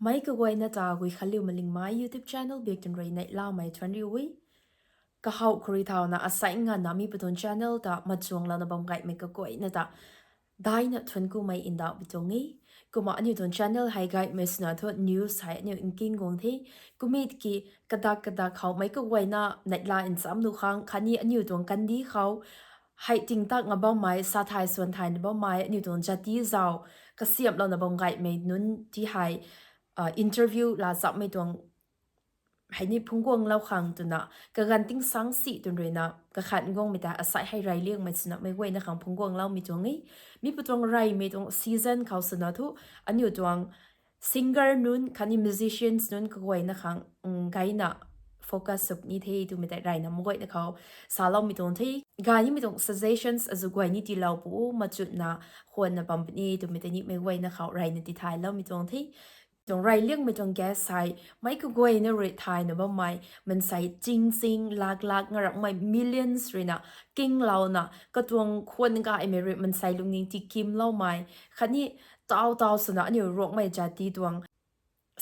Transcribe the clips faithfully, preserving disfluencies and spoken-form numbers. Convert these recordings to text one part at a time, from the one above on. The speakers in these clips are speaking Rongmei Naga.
Meic kaguayna ta Guikhanliu Malingmei YouTube channel biak tun rui neihlamei thuanc riu e. Kahaw khou rui thauna asai nganvna mi pu tuang channel ta machuanglouna bam gaymei kaguayna ta daihna thuanc kumei ndauh pi tuang e. Kumna aniu tuang channel hei gaymei swna thu news hei aniu nking guang the. Kumna tiki kadak kadak khou meic kaguayna neihla nchamc nuh khang khatni aniu tuang kandih khou hei tingtak nga bammei, sa thay swan thayna bammei, aniu tuang jati zau kasiamhlouna bam gaymei nunc ti hei interview laa chamhmei tuang hei ni phungc guanglou khang twna kaganv tingsang si tun ruina kakhat guangmei ta asai hei reyliangmei swna meic guayna khang phungc guangloumei tuang e. Mi pu tuang reymei tuang season khou swna thu aniu tuang singer nunc khatni musicians nunc kaguayna khang gayna focus sw ni the twmei tei reyna meic guayna khou saloumei tuang the. Gaymei tuang suggestions azuh guay ni tiilou pu machutna khwanna bam puni twmei tei ni meic guayna khou reyna tithayloumei tuang the. Tuang reyliangmei tuang guest hei meic kaguayna rui thayna bammei mansei ching ching lak lak nga ramhmei millions ruina kinglouna katuang khwan gaymei rui mansei lungning tikimloumei khatni taw taw swna aniu Ruangmei jati tuang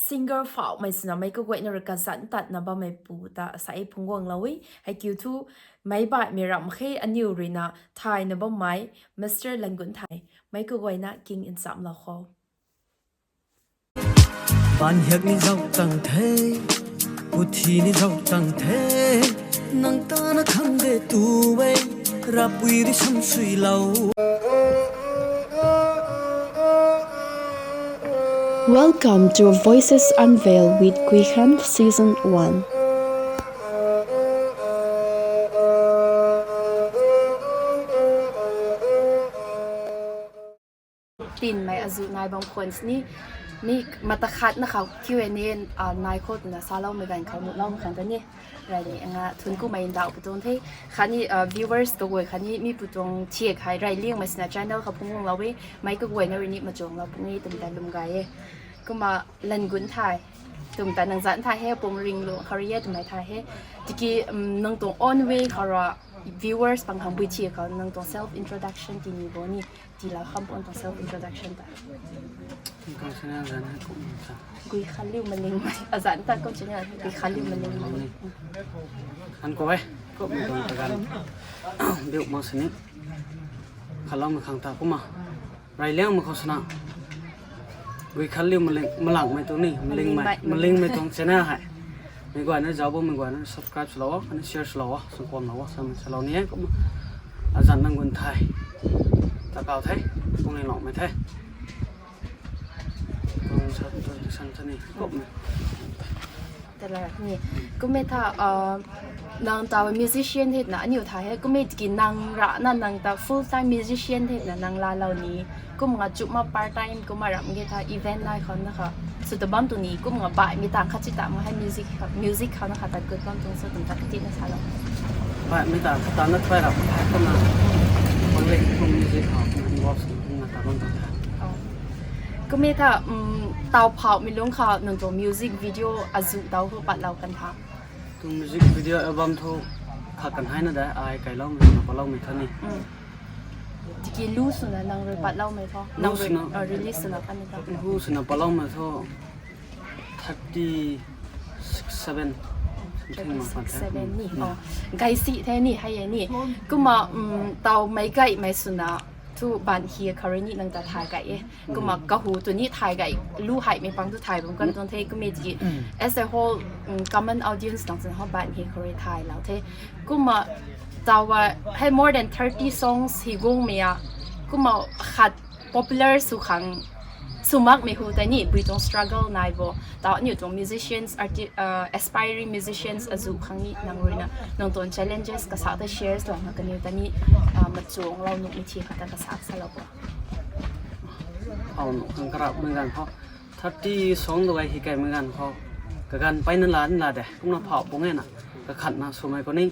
singer phauhmei swna meic kaguayna rui kazanc tatna bammei pu ta asai phungc guanglou e. Heikiu thu meic baihmei ramh khe aniu ruina thayna bammei Mister Langunthai, meic kaguayna king nchamlou khou. Baanhiak ni zauc tang the, puthi ni zauc tang the, nang tana khang de tu e, rapui ri samsuilou. Welcome to Voices Unveiled with Guikhan Season one. Tinmei azuh nai bam khwan sini, mi matakhatna khou Q and A nai khou twna saloumei ganv khou nuhloumei khang ta ni reyni nga thuanc kumei ndauh pu tuang the. Khatni viewers kaguay khatni mi pu tuang thiak hei reyliangmei swna channel khou phungc guanglou e, meic kaguayna rui ni machuanglou puni twmei ta lwm gay e. Kumna Langunthai twmei ta nang zanc thay he, pum ring lu khou rui e twmei thay he. Tiki nang tuang own way khou ra viewers pang khang bui thiak khou nang tuang self introduction tini bo ni, tiilou kham pu tuang self introduction ta. Tuang channel zanc hei kum ta Guikhanliu Malingmei, azanc ta kum channel Guikhanliu Malingmei. An ko e, kum tuang kaganv biu mak sini khatloumei khang ta kumna reyliangmei khou swna Guikhanliu Maling, Malangmei tuang ni, Malingmei, Malingmei tuang channel hei meic guayna zauc bammei guayna subscribe swlou o, khatni share swlou o, sangkuamlou o samei salou ni e. Kumna azanc Langunthai ta kau the, kung ni loumei the. Tuang sa, tuang san sa ni kumna Kumna tha nang ta musician the twna aniu thay he. Kumna tiki nang rana nang ta full time musician the twna nang laalou ni, kumna chumna part time kumna ramh ge tha event nai khou na kha sw ta bam tuang ni, kumna baihmei tang khat chi ta mak hei music khou na kha tat gut bam tuang sa twmei ta katina salou. Baihmei tang khat ta na try rap kumna public kum music khou involve kumna ta bam tuang the. Kumna tha taw phauhmei lungc khou nang tuang music video azuh taw khou patlou kan tha. Tuang music video album thu khat kan hei na de ai kailoumei na patloumei tha ni. Tiki lu swna nang rui patloumei tho, nang rui release swna kan tha. Lu swna patloumei thu thirty six seven something mak pat the. Seven ni o, gay si the ni hei e ni. Kumna taw meic gaymei swna thu baanv hi khou rui ni nang ta thay gay e. Kumna kahu tu ni thay gay, lu heimei pang thu thay bam kan tuang the. Kumna tiki as a whole common audience nang swna ho baanv hi khou rui thaylou the. Kumna taw hei more than thirty songs hi guangmei a, kumna khat popular sw khang sw makmei hu tei ni bui tuang struggle nai bo. Taw aniu tuang musicians, arti, aspiring musicians azuh khang ni nang ruina nang tuang challenges kasa ta share swna kaniw ta ni machuanglou nuhmei thi khat ta kasa salou bo. Phau nuh khang karapmei ganv khou thirty song tu gay hi kaimei ganv khou kaganv peyna la ni la de, kumna phau pung e na kakhatna swmei khou ni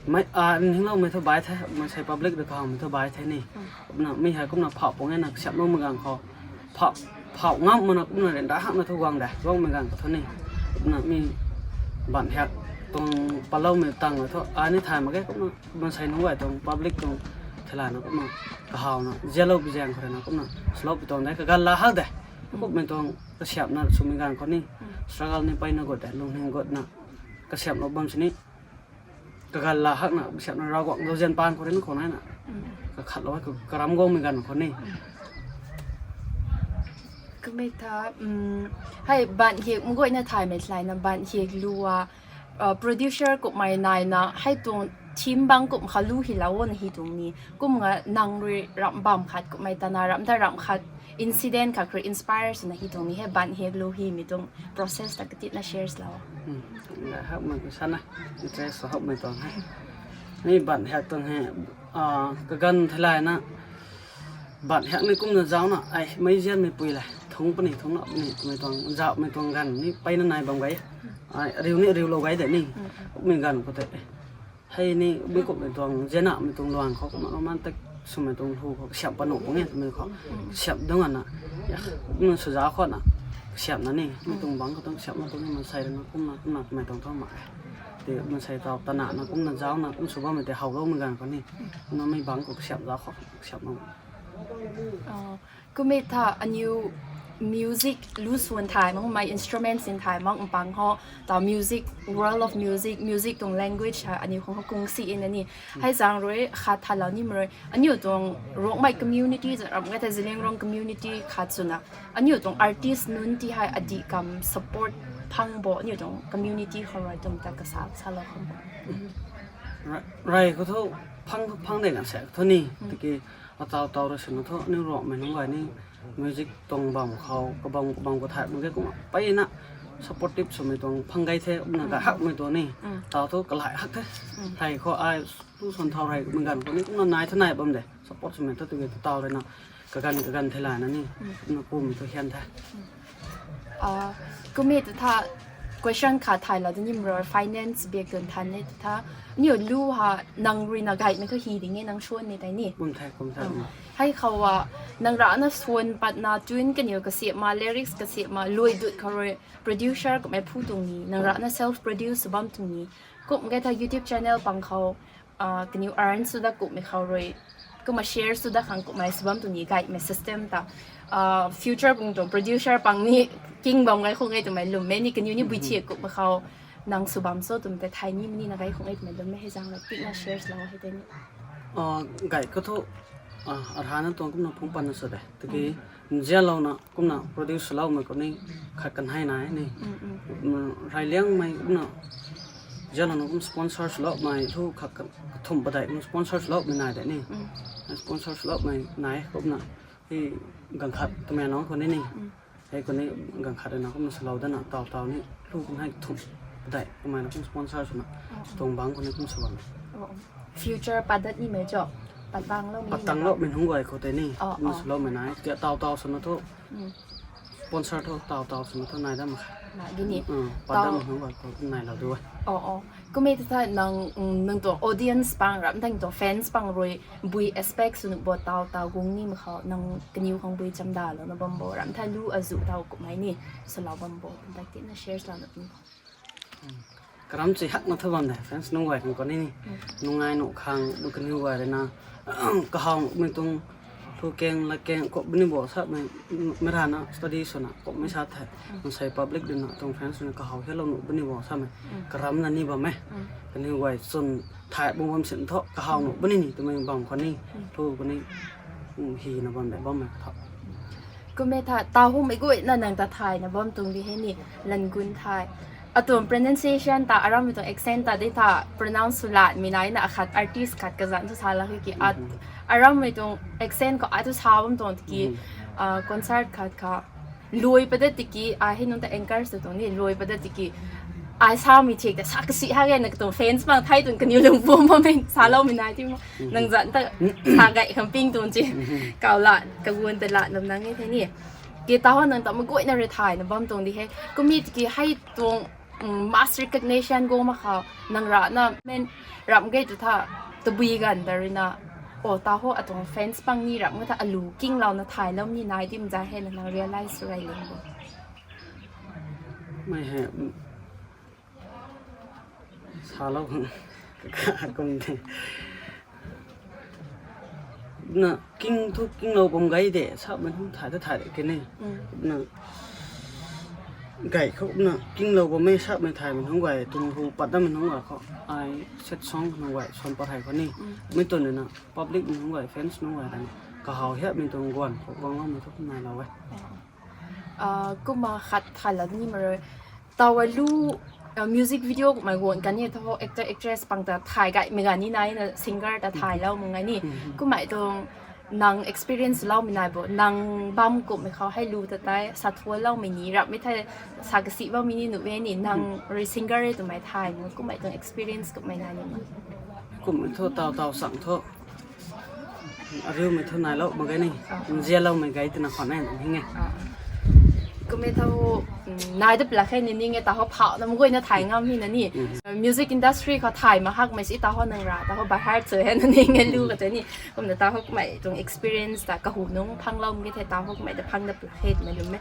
mei a ningloumei thu bai the, maansei public rui kahawmei thu bai the ni. Kumna mi hei kumna phau pung e na kasiamhloumei ganv khou phau, phau ngam mana kumna ryanra hakna thu guang de, guangmei ganv khou thu ni. Kumna mi baanv hiak tuang patloumei tang thu ai ni thay mak ge, kumna maansei nunc guay tuang public tuang theilana kumna kahawna zialou pi zaeng khou ruina kumna swlou pi tuang de, kaganv la hak de. Kumhmei tuang kasiamhna swmei ganv khou ni, struggle ni peyna gut de, lungning gutna kasiamhlou bam sini, kaganv la hakna kasiamhna Ravguangc zauzian paan khou rui na khou naina kakhatlou e, karam guangmei ganv khou ni. Kamei tha, hei ban hek mguayna thaymei thalayna ban hek lua, producer kummei naina hei tuang theme bang kum kha lu hilou na hi tuang ni, kumna nang rui ramh bam khat kummei tana ramh ta ramh khat incident khat rui inspire swna hi tuang ni hei ban hek lu himei tuang process ta katitna share lou. Hakmei sana interest hakmei tuang he. Ni ban hek tuang he, kaganv theilayna ban hek ni kumna zauna ai meic zianmei pui le thungc puni thungc na puni twmei tuang zauhmei tuang ganv ni peyna nai bam gay. Ai riu ni riulou gay de ni, kumhmei ganv khou tei hei ni mei kumhmei tuang zianmei tuang luan khou kumna romantic swmei tuang lu khou kasiamh pat nuh pung e twmei khou kasiamh dungc ana, kumna swza khou na kasiamhna ni mei tuang bangc khou tuang kasiamhna tuang ni maansei rui na kumna kumna twmei tuang thu mak e. Tei maansei taw tanana kumna zauna kum sw bammei tei howloumei ganv khou ni, kumna mei bangc khou kasiamh za khou kasiamhna Kumei tha aniu music lu swan thay mak, mei instruments in thay mak mpang ho, ta music, world of music, music tuang language ha aniu khang kung si in ani. Hei zaeng rui khat thalou nimei rui aniu tuang Rongmei community zan ramh gay the, Zeliangrong community khat swna aniu tuang artist nunc ti hei adih kam support phang bo aniu tuang community khou rui twmei ta kasa salou khang bo. Rey khou thu phang, phang de kan se thu ni tiki ataw taw rui swna thu aniu Rongmei nunc gay ni music tuang bam khou kabam kabam khou thay mak ge kumna peyna supportive swmei tuang phang gay the, kumna gay hakmei tuang ni. Taw thu kalay hak the. Rey khou ai tu swan thau rey kumna ganv khou ni kumna nai tha nai bam de support swmei thu tiki taw rui na kaganv kaganv theilayna ni kumna kumei thu hian the. Kumei ta tha question khat thaylou de nimei rui finance biak tun than e ta tha, aniu lu ha nang rui na gaymei thu hi ding e, nang swan ni tei ni. Kum the, kum the. Hei khou a nang rana swan patna tune kaniw kasiamh ma, lyrics kasiamh ma, lui dut khou rui producer kummei phu tuang ni, nang rana self produce sw bam tuang ni, kum gay tha YouTube channel pang khou kaniw earn sw dat kumhmei khou rui kumna share sw dat khang kummei sw bam tuang ni gaymei system ta future pung tuang producer pang ni king bam gay khang e twmei lwmmei ni kaniw ni bui thiak kumhmei khou nang sw bam cho twmei tei thay nimei ni na gay khang e twmei lwmmei hei zaeng rui tikna share lou hei tei ni. Gay khou thu arhana tuang kumna phungc patna sw de tiki nzianlouna kumna produce swloumei khou ni khat kanhei nai ni. Reyliangmei kumna nzianlouna kum sponsor swloumei thu khat kathumh padeih kum sponsor swloumei nai de ni. Sponsor swloumei nai kumna hei ganv khat twmei nunc khou ni ni hei khou ni ganv khat rui na kumna swlou dana taw taw ni lu kum hei kathumh padeih twmei na kum sponsor swna tuang bangc khou ni kum sw bam. Future pat dat nimei cho, pat tanglou pattanglou mei nunc guay khou tei ni kumna swloumei nai tia taw taw swna thu sponsor thu taw taw swna thu nai dam kha. Pat dam nunc guay khou nailou du. Kumei ta tha nang, nang tuang audience pang ramh tang tuang fans pang rui bui expect sw nuh bo taw taw guang nimei khou nang kaniw khang bui chamdalouna bam bo ramh tha lu azuh taw kummei ni swlou bam bo kum ta tikna share lou nuh ni. Karam chi hakna thu bam de fans nunc guay khang khou ni nungai nuh khang nu kaniw guay rui na kahaw nuhmei tuang thukeng lakeng kup bini bo samei, mei rana study swna kummei sa the. Mansei public rui na tuang fans rui na kahaw helou nuh bini bo samei karamna ni bam e. Kaniw guay chwn thay bung bam sin thu kahaw nuh bini ni twmei bam khou ni thu kani hina bam de bammei tha. Kumei tha taw humei guayna nang ta thayna bam tuang di hei ni, langun thay. Atuang pronunciation ta arammei tuang accent ta di tha pronounce sw lanmei naina akhat artist khat kazanc sw sa la hei ki arammei tuang accent khou ai thu sa bam tuang tiki concert khat kha lui padat tiki ai hei nunc ta anchor sw tuang ni lui padat tiki ai samei thik ta sa kasi ha gena katuang fans bang thei tuang kaniw lung bum bammei saloumei nai ti nang zanc ta sa gay khang ping tuang chi kau la kagun ta la nam nang e thei ni. Ki taw nang ta maguayna rui thayna bam tuang di hei kumei tiki hei tuang mass recognition guang mak khou nang rana men ramh gay tu tha tabui ganv ta rui na o taw atuang fans pang ni ramh gay tha alu kinglouna thayloumei ni nai dim za hei na nang realize sw rey lung bo. Mei hei salou khang kum de na king thu kinglou bam gay de samei thu thay ta thay de kini na Gay khou kumna kinglou bammei sapmei thaymei nunc guay tuang hu pat dammei nunc guay khou ai set song nunc guay suan pat hei khou ni. Mi tuang na public nunc guay, fans nunc guay tana kahaw hiamei tuang guan khou guangloumei thu kum nailou e. Kumna khat thay la ni ma rui. Taw lu music video kummei guan kan ni tho actor actress pang ta thay gaymei ga ni nai na singer ta thaylou mak ngai ni. Kummei tuang nang experience loumei nai bo, nang bam kummei khou hei lu ta tei sathualoumei ni rapmei thei sa kasi bammei ni nuh e ni, nang rui singer e twmei thay nu kummei tuang experience kummei nai ni ma. Kummei thu taw taw sang thu ariumei thu nailou mak ge ni. Nzianloumei gay twna khwan e nang hing e. Kummei thu nai da plak khe ni ning e, taw phauh na mguayna thay ngam hi na ni. Music industry khou thay ma hakmei si taw nang ra taw by heart sw he na ning e lu ka tei ni. Kumna taw kummei tuang experience ta kahu nung phanglou mak ge the, taw kummei ta phang da plak khe twmei lum e.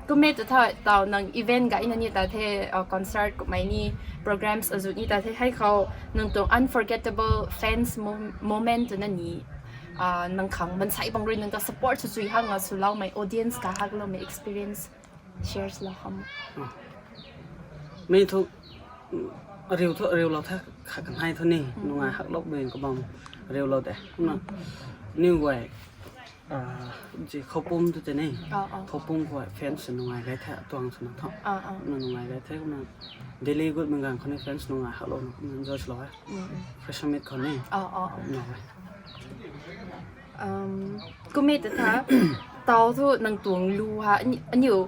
Kummei ta tha taw nang event gay na ni ta the, concert kummei ni, programs azu ni ta the, hei khou nang tuang unforgettable fans moment twna ni nang khang mansei bang rui nang ta support sw chui hang a swloumei, audience ka hakloumei experience share lou ham. Mi thu ariu thu ariulou the, khat kanhei thu ni nungai haklou bui kabam ariulou de. Kumna niw guay ji khoupum tu tei ni, khoupum khou fans nungai gay the tuang swna tho. Kumna nungai gay the kumna Delhi gutmei ganv khou ni fans nungai haklouna kumna enjoy swlou e. Fashion meet khou ni. Kummei ta tha taw thu nang tuang lu ha aniu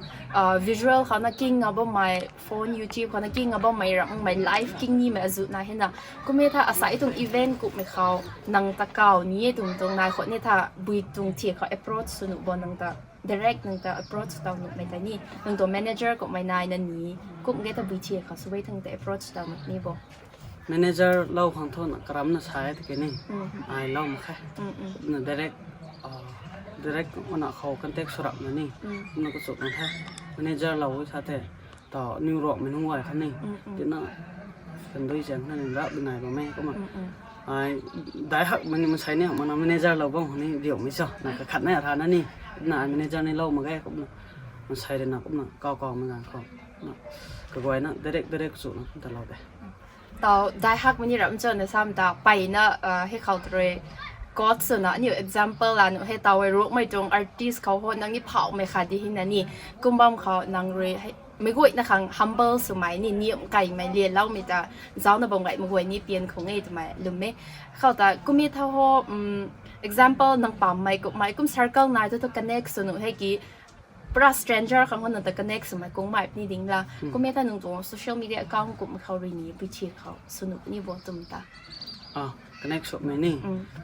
visual khou na king a bammei, phone, YouTube khou na king a bammei ramhmei live king nimei azu na hena. Kummei tha asai tuang event kummei khou nang ta kaw ni e tuang tuang nai khou ni tha bui tuang thi khou approach sw nuh bo nang ta, direct nang ta approach taw nuhmei ta ni, nang tuang manager kummei nai na ni, kum ge ta bui thi khou sw e thang ta approach taw nuh ni bo. Manager lou khang thu na karamna sa e tiki ni, ai lou mak khe. Kumna direct, direct kumna khou contact sw rapna ni, kumna kachuk na the. Manager lou sa the, taw niw ruakmei nunc guay kha ni, tina kandui zaeng na ni rap di nai bam e kumna. Ai dai hakmei ni masei ni mana manager lou bam khou ni diumei cho na kakhatna tha na ni, kumna ai manager ni lou mak ge kumna, masei rui na kumna kaw kawmei ganv khou kaguayna direct direct chuna kum ta lou de. Taw dai hakmei ni ram cho na sam ta peyna hei khou ta rui quote swna aniu example la nuh he, taw e ruakmei tuang artist khou ho nang ni phauhmei khat di hina ni, kum bam khou nang rui meic guayna khang humble swmei ni, niam kaimei lianloumei ta zaucna bam gaymei guay ni pian khou nge twmei lwm e. Khou ta kummei tha ho example nang pammei kummei kum circle nai thu thu connect sw nuh he ki, pura stranger khang ho nang ta connect swmei kungmei puni ding la. Kummei tha nang tuang social media account kummei khou rui ni pui thi khou sw nuh puni bo twm ta connect swmei ni,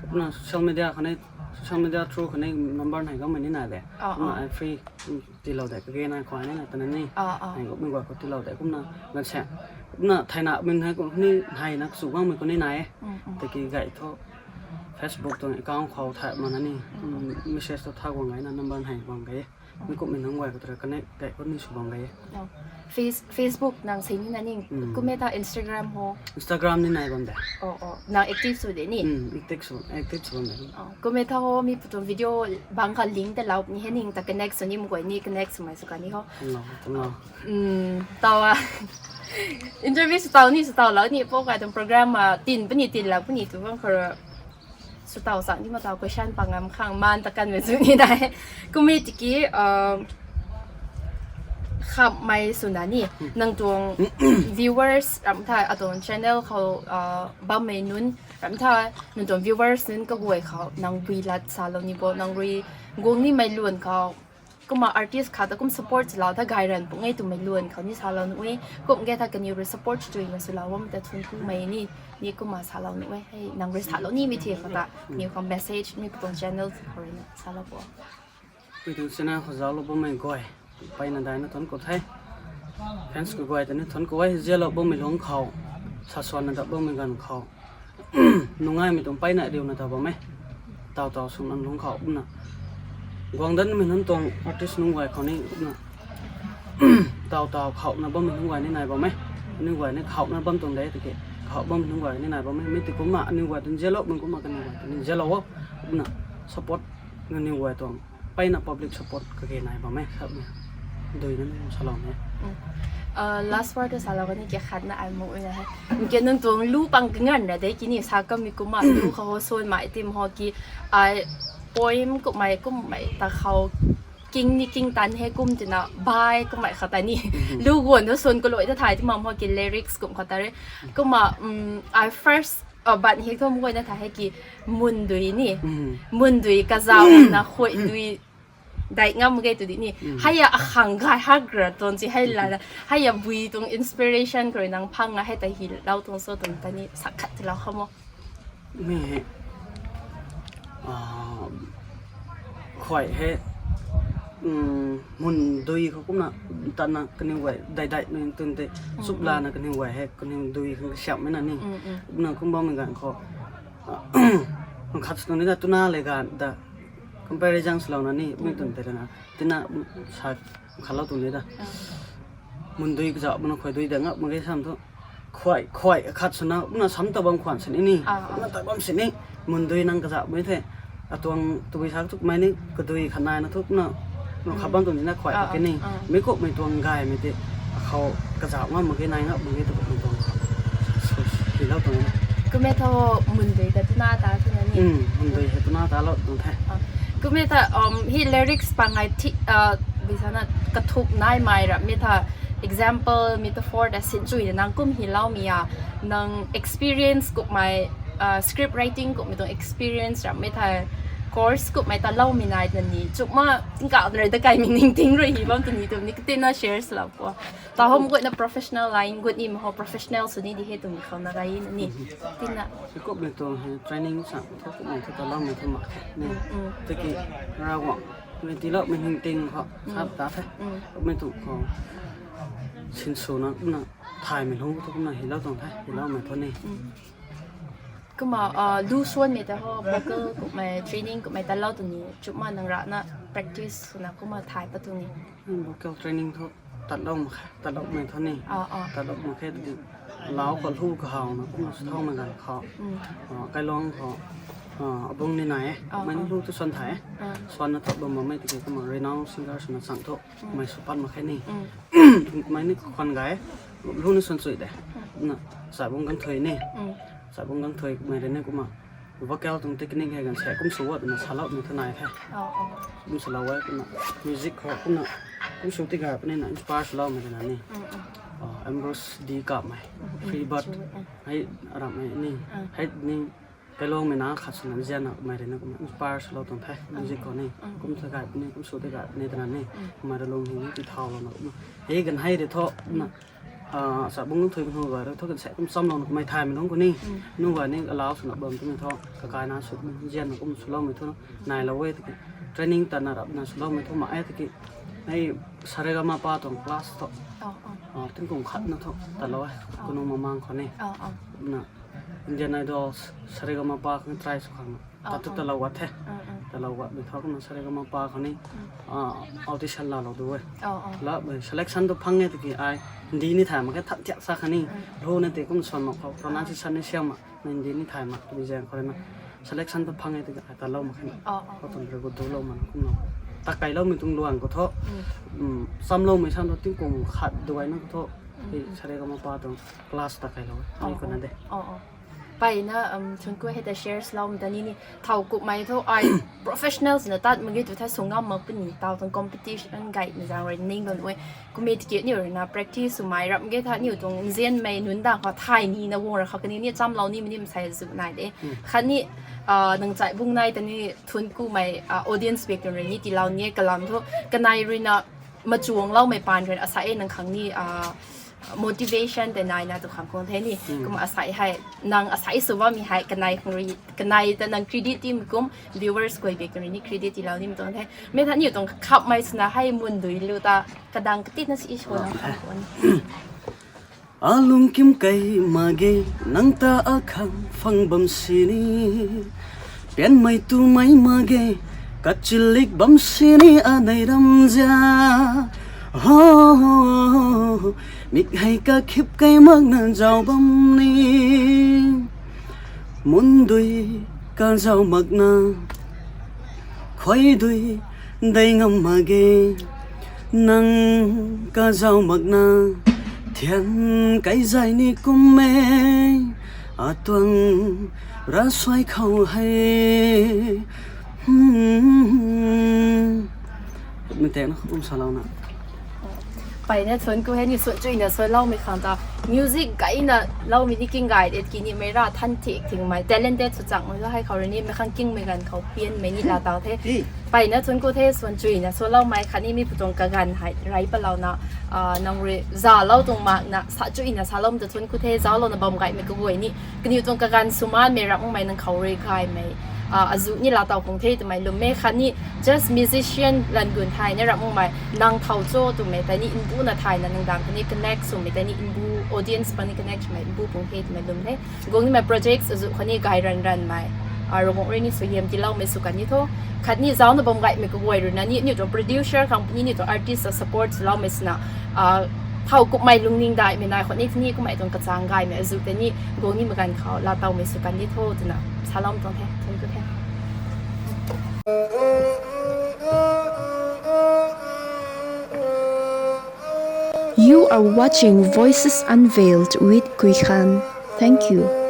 kumna social media khou ni, social media through khou ni number nai gammei ni nai de. Kumna ai free tiilou de kage nai khou ni na tana ni, ai kummei guay khou tiilou de kumna ganv se, kumna thaynamei hei kum ni hei na kachu gammei khou ni nai e. Tiki gay thu Facebook tuang account khou thay mana ni, message thu tha guang gayna number hei guang gay e. Mi kummei nunc guay khou ta rui connect gay khou ni sw bam gay e. Facebook nang sei ni na ni, kummei tha Instagram ho? Instagram ni nai bam de. Nang active sw de ni? Active sw, active sw bam de. Kummei tha ho mi pu tuang video bang kha link ta lou ni he ning ta connect sw ni mei guay ni connect swmei sw ka ni ho. Taw a interview sw taw ni sw taw lou ni pou kai tuang program a tin puni tinlou puni tu bam khou rui sw taw sa ni ma taw question pangam khang maan ta kanmei zu ni dai. Kummei tiki khamhmei swna ni, nang tuang viewers ram tha atuang channel khou bammei nunc ram tha, nang tuang viewers nunc kaguay khou nang bui lat salou ni bo, nang rui guang nimei luan khou kumna artist khat ta kum support swlou tha gay ranv pung e twmei luan khou ni salou nuh e. Kum ge tha kaniw rui support twmei swlou bammei ta thuanc kumei ni, ni kumna salou nuh e. Hei nang rui salou nimei thi khou ta kaniw khou message mi pu tuang channel khou rui na salou bo. Mi tuang channel khou zauclou bammei guay mpeyna daina thuanc ku the. Fans kaguay ta ni thuanc ku e, nzianlou bammei lungc khou, sasuanna dap bammei ganv khou nungaimei tuang mpeyna riuna ta bam e. Taw taw swna lungc khou kumna guang danmei nunc tuang artist nunc guay khou ni kumna taw taw khauhna bammei nunc guay ni nai bam e. Nunc guay ni khauhna bam tuang de tiki, khauh bammei nunc guay ni nai bam e. Mi ti kumna aniw guay tuang nzianloumei kumna kaniw guay ta ni nzianlou o. Kumna support, aniw guay tuang mpeyna public support kage nai bam e khatni. Dui na salou ni. Uh, last word to salou ni ke khat na ai mu na hai. Ke nang tuang lu pang kangan ra de kini sa kam mi kuma lu kha ho son mai tim ho ki ai poem kum mai kum mai ta khou king ni king tan he kum tina bai kum mai khata ni. Lu guan do son ko loi ta thai ti mam ho ki lyrics kum khata re. Kuma um, I first uh, ban hek thom guan na tha he ki mun dui ni. Mun dui ka zau na khoi dui dai ngam ge tu di ni. Haya akhang gai hak ra ton si hai la. Haya bui tung inspiration koi nang phang nga hai ta hi lau tung so tung ta ni sakhat ti lau khamo. Mi he ah, khoi he um, mun dui khou kumna tana kaniw guay dai dai nung tun te sup lana kaniw guay he kaniw dui khang kasiam mei na ni. Kumna kum bam mi gan khou ah, khat sung ni da tuna le gan da comparison salou na ni mi tun te na tina sa khat lau tu ni da. Mun dui kazauh mana khoi dui da ngak mak ge sam thu. Khoi, khoi, khat swna, kumna sam ta bam khwan sini ni. Ah, ah. Kumna ta bam sini. Mun dui nang kazauh mai the. Atuang tubui sak tuk mai ni, kadui khat nai na thuk na. Kumna khat bam tu ni na khoi Ah, ka ni. ah, ah. Mi kok mai tuang gai mai te. Akhou kazauh ngam mak ge, nai ngam mak ge, tu kok mai tuang. Hi lau tuang na. Kumna tho mun dui ta tuna ta tuna ni. Hmm, mun dui he tuna ta lau tuang the. Ah. Kumna tha, um, hi lyrics pa ngai thi, uh, bisa na kathuk nai mai ra mi tha example, metaphor da sin chui na nang kum hi lau mi ya, nang experience kup mai, uh, script writing kup mi tuang experience ra mi tha course kup mai ta lau mi nai na ni. Chuk ma tingkauh na rui da kai mi ning ting rui hi bam tu ni tu ni kati na share sla po. Ta hom gut na professional line gut ni ma ho professional sw ni di he tu mi khou na gai na ni. Tina. Kup mi tuang he training sa, kup mi tu ta lau mi tu ma khe ni. Mm, mm. Tiki Ravguangc ni ti lau mi hing ting khou sap ta the. Mm. Kup mi tu khou sin sw na, kumna thay mi lung tu kumna hi lau tuang the, hi lau mi tu ni. Mm. Kumna, uh, lu suan mi ta ho, vocal kup mai, training kup mai ta lau tu ni, chuk ma nang ra na practice sw na kumna thay pa tu ni. Hmm, vocal training thu tat lou mak khe, tat lou mak thu ni. Ah, ah. Tat lou mak khe tu lau khou lu kahaw na kumna sw thau na gan khou. Mm. Ah, kailuang khou, ah, abung ni nai e. Ah, Mei ni ah. Lu tu suan thay e. Ah. Suan na thot bam bam mei tiki kumna renowned singer swna chang thu. Mm. Mei sw pat mak khe ni. Mm. Mei ni khwan gay. Lu ni suan chui de. Mm. Na, sa bung gang thui ni. Mm. Sa bung gang thui mei rui ni kumna. Vocal tuang technique hei kan se kum sw wat na salou ni thanai the. Oh, oh. Kum salou e kumna music khou kumna kum sw ti ga puni na inspire swlou mei na ni. Mm, mm. Oh, Ambrose D Kap mei. Mm, mm. Free Bird. Sure, mm. Hei aram mei ni. Mm. Hei ni kailong mei na khat swna zian na mei rui na kumna inspire swlou tuang the. Mm. Music khou ni. Mm. Kum sw ga puni, kum sw ti ga puni tana ni. Mm. Kumna rui lung hei ni ti thau lou na kumna. Hei kan hei rui tho na. Ah, sa bung thui bung gay rui thu kan se kum cham lou na kumei thay mei lung khou ni. Mm. Nu gay ni allow swna bam tu mei thu, kakai na sw mei zian na kum swlou mei thu nai lou e tiki. Training ta na rap na swlou mei thu ma e tiki. Nei sa re ga ma pa tuang class thu. Oh, oh. Ah, tingkum khat na thu ta lou e. Oh. Kunu mamang khou ni. Oh, oh. Na Indian Idol sa re ga ma pa khang try sw khang na. Ah, ta tu ah. Ta lou wat the. Ah, ah. Ta lou wat mei thu kumna sa re ga ma pa khou ni. Mm. Ah, audition la lou du e. Oh, oh. La mei selection tu phang e tiki ai Hindi ni thay mak khe, that thiak sa kha ni. Mm. Lu na ti kum suan mak khou pronunciation ni siam mak. Hindi ni thay mak tu bi zang khou rui na. Selection tu phang e tiki ai ta lou mak khe na. Oh, oh. Khou tuang rui gu du lou mak na kumna. Ta kai lou mei tuang luan khou thu. Mm. Mm, cham lou mei sam thu tingkum khat duay na khou thu. Mm, mm. Sa re ga ma pa tuang class ta kai lou e. Oh, ai khou na oh. De. Oh, oh. Pai na, um, thun ku hei ta share swlou mei ta ni ni. Thau kup mei thu ai professionals na tat mak ge tu tha sw ngam mak puni tau tuang competition gay mei zang rui ning lou e. Kumei tiki ni rui na practice sw mei rap ge tha ni tuang nzian mei nunc dang khou thay ni na guang ra khou kani ni cham lou ni mei ni masai zu nai de. Hmm. Khat ni, ah, nang chai bung nai ta ni thun ku mei, ah, audience bek rui ni ti lou ni e kalam thu kanei rui na machuang lou mei pan rui asai e nang khang ni, ah, motivation tei nai na tu khang kung the ni. Hmm. Kumna asai hei, nang asai sw bammei hei, kanei khang rui, kanei ta nang credit ti mei kum, viewers guay bek rui ni credit ti lou ni mei tuang the. Mei tha ni tuang khap mei swna hei mun dui lu ta, kadang kati na si i sw nang khang kung. Alung kim kai mak ge, nang ta akhang phang bam sini. Pian mei tu mei mak ge, kachilik bam sini anei ram zia. Ho, mik hei kakhip kai mak na zau bam ni. Mun dui kazau mak na, khoi dui dei ngam mak ge. Nang kazauh makna thian kaizay ni kum e, atuang rasuai khou hei. Hmm. Mei tei na khou kum salouna. Mpeyna thuanc ku hei ni suan chuina sualoumei khang ta music gayna loumei ni king gay et ki ni mei ra than thik thingmei talented sw changmei lo hei khou rui ni mei khang kingmei ganv khou pianmei ni laa taw the. Mpeyna thuanc ku the suan chuina sualoumei khatni mi putang kaganv hei rey palouna, ah, nang rui zalou tuang makna sa chuina saloumei ta thuanc ku the zauclouna bam gaymei kaguay ni kaniw tuang kaganv swmaanmei ram makmei nang khou rui gaymei, ah, azuh ni laa taw khang the twmei lwm e khatni just musician lanv gun thayna ram makmei nang thow cho twmei tei ni nbuna thayna nang dang khatni connect swmei tei ni nbu audience pang ni connect swmei nbu pung the twmei lwm the. Guang nimei projects azuh khatni gay ranv ranvmei, ah, Ravguangc rui ni suaihiam tiiloumei sw kan ni tho. Khatni zaucna bam gaymei kaguay rui na ni, ni tuang producer khang ni, ni tuang artist ta support swloumei swna, ah, thow kummei lungning daihmei nai khou ni, ni kummei tuang kachang gaymei azuh tei ni guang nimei ganv khou laa tawmei sw kan ni tho twna saloumei tuang the. Thuanc ku the. You are watching Voices Unveiled with Kuikhan. Thank you.